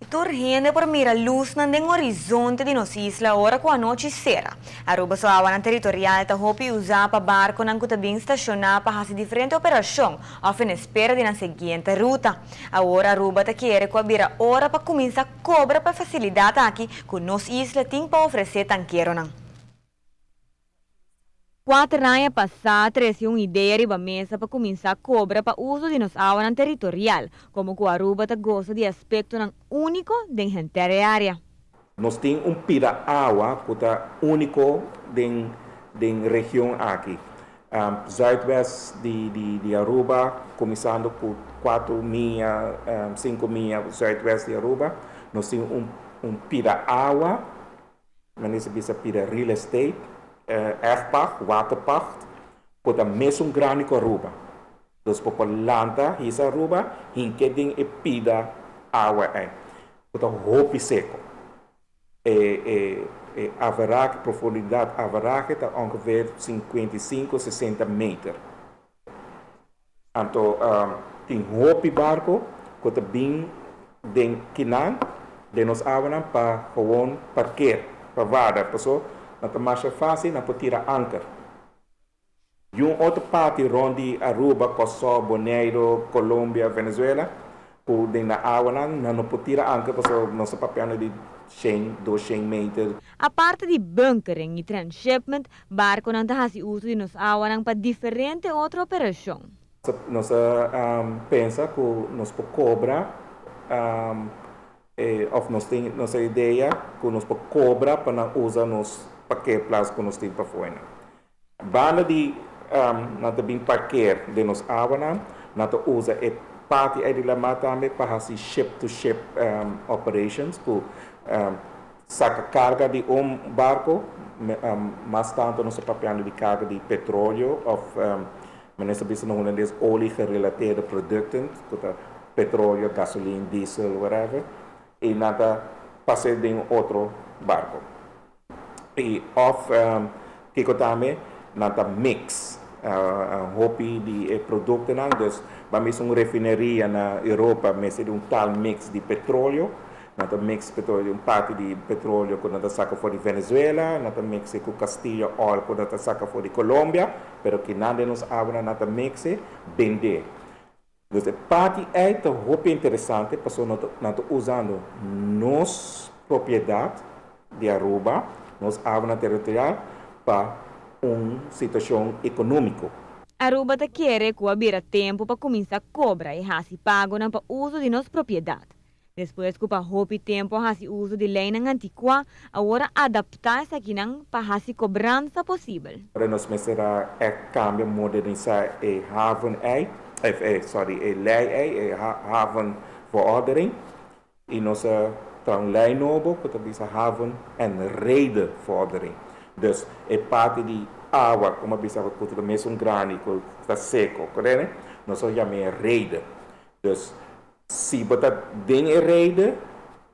Tur hende por mira lusnan den horizonte di nos isla ora ku anochi sera. Aruba su awanan teritorial ta hopi usa pa barkonan ku ta bin stashoná pa hasi diferente operashon òf en espera di nan siguiente ruta. Awor Aruba ta kere ku a bira ora pa kuminsá kobra pa e fasilidat aki ku nos isla tin pa ofresé tankeronan. Kuater aña pasá trese un idea riba mesa pa kuminsá kobra pa uso di nos awanan teritorial, komo ku Aruba ta gosa di aspektonan úniko den henter e área. Nos tin un pida awa ku ta úniko den den region aki. Zuidwest di di di Aruba, kuminsando ku kuatro mia, sinku mia zuidwest di Aruba, nos tin un un pida awa. Minister bisa pida real estate, erfpacht, waterpacht, ku ta mesun grandi ku Aruba. Dus bo por lanta hisa Aruba hinke den e pida awa ei, ku ta hopi seko. E e e averahe, profundidat averahe ta ongeveer 55, 60 meter. Anto tin hopi barco cu ta bin den kinan den nos awanan pa gewoon parkeer, pa warda, paso nan ta masha facil nan por tira anker. Y un otro parti rond di Aruba, Corsou, Boneiro, Colombia, Venezuela cu den nan awanan nan no por tira anker paso nos ta papiando di shen, 200 meter. Aparte di bunkering y transshipment, barconan ta haci uso di nos awanan pa diferente otro operacion. Nos a pensa cu nos por cobra of nos tin nos idea cu nos por cobra pa nan usa nos parkeerplaats cu nos tin pafuera. Banda di nan ta bin parkeer den nos awanan, nan ta usa e parti ei di lamar tambe pa hasi ship to ship operations ku saka karga di un barko, mas tantu nos ta papiando di karga di petroleo òf minister bisa na hulandes olie gerelateerde producten ku ta petroleo, gasolin, diesel, whatever, i nan ta pas'é den un otro barko. I of kiko tambe nan ta mix hopi di e produktonan, dus ban bisa un refineria na Europa mester di un tal mix di petroleo, nan ta mix petroleo un parti di petroleo ku nan ta saka for di Venezuela, nan ta mix e ku Castilla oil ku nan ta saka for di Colombia, pero kinan den nos awanan nan ta mix e bende. Dus e parti ei ta hopi interesante pasobra nan ta usando nos propiedat di Aruba, nos awanan territorial, pa un situacion economico. Aruba ta kere ku a bira tempu pa kuminsá kobra i hasi pagonan pa uso di nos propiedat. Despues ku pa hopi tempu a hasi uso di leinan antikuá, awor a adaptá esakinan pa hasi kobransa posibel. Ora nos mester a ègt kambia, modernisá e haven ei, e sorry, e lei ei, e havenverordening, i nos a traha un lei nobo ku ta bisa haven en redeverordening. Dus e parti di awa, komo a bisa ku ta mesun grandi ku ta seko, korené? Nos a yam'é rede. Dus Si bo ta den e rede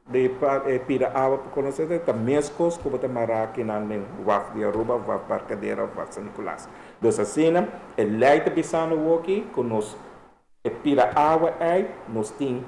di e pida awa pa conoce ta mescos cu bo ta mara kinan den waf di Aruba, waf Barcadera of waf San Nicolas. Dus asina e ley ta bisando woki cu nos e pida awa ey nos tin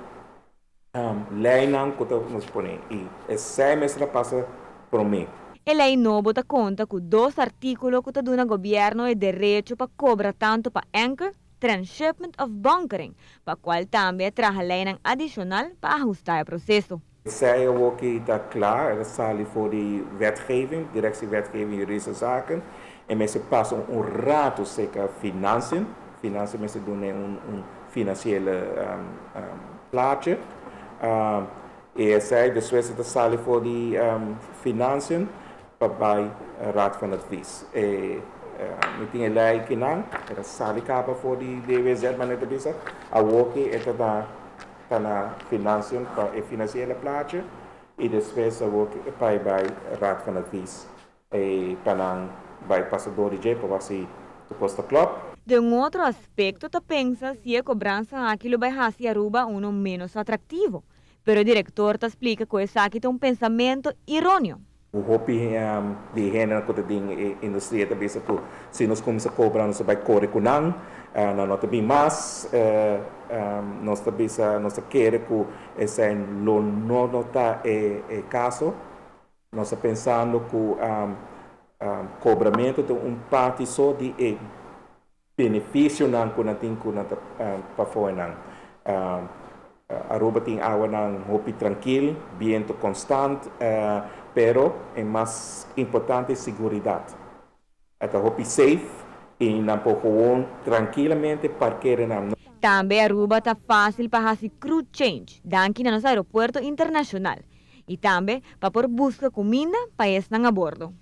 leynan cu ta nos pone y esey mester a pasa prome. E ley nobo ta conta cu dos articulo cu ta duna gobierno e derecho pa cobra tanto pa anchor, transshipment of bunkering, pa cual tambe a traha leynan adicional pa ahusta e proceso. Esei awoki ta kla, el a sali for di wetgeving, Directie Wetgeving Juridische Zaken, e mester pasa un rato serka Financiën, Financiën mester dun'e un financiële plaatje, e esei despues e ta sali for di Financiën pa bai Raad van Advies. E mi tin e lei kinan, e ta sali kaba for di DWZ manera ta bisa, awoki e ta na ta na Financiën pa e financiële plaatje i despues awoki e pai bai Raad van Advies e pa nan bai pasa dor di dje pa wak si tur kos ta klòp. Den un otro aspekto ta pensa si e kobransa aki lo bai hasi Aruba uno ménos atraktivo, pero e direktor ta splika ku esaki ta un pensamento irónio. Hopi di e hendenan ku ta den e industria ta bisa ku si nos kuminsá kobra nos ta bai kore ku nan, nan no ta bin mas. Nos ta bisa, nos ta kere ku esei lo no no ta e kaso. Nos ta pensando ku kobramentu ta un parti so di e benefisionan ku nan tin ku nan ta pafó nan. Aruba tin awanan hopi trankil, biento konstant, pero e mas importante seguridat. E ta hopi safe i nan por gewoon trankilamente parkera nan. Tambe Aruba ta fásil pa hasi crew change, danki na nos aeropuerto internashonal. I tambe pa por buska kuminda pa esnan a bordo.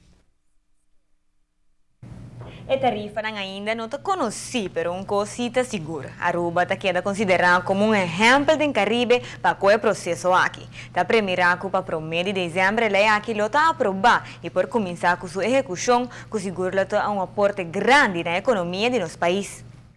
E tarifanan ainda no ta konosí, pero un kos sí ta sigur, Aruba ta keda konsiderá komo un ehèmpel den Karibe pa ku e proseso aki. Ta premirá ku pa promé di desèmber e lei aki lo ta aprobá i por kuminsá ku su ehekushon, ku sigur lo ta un aporte grandi na ekonomia di nos pais.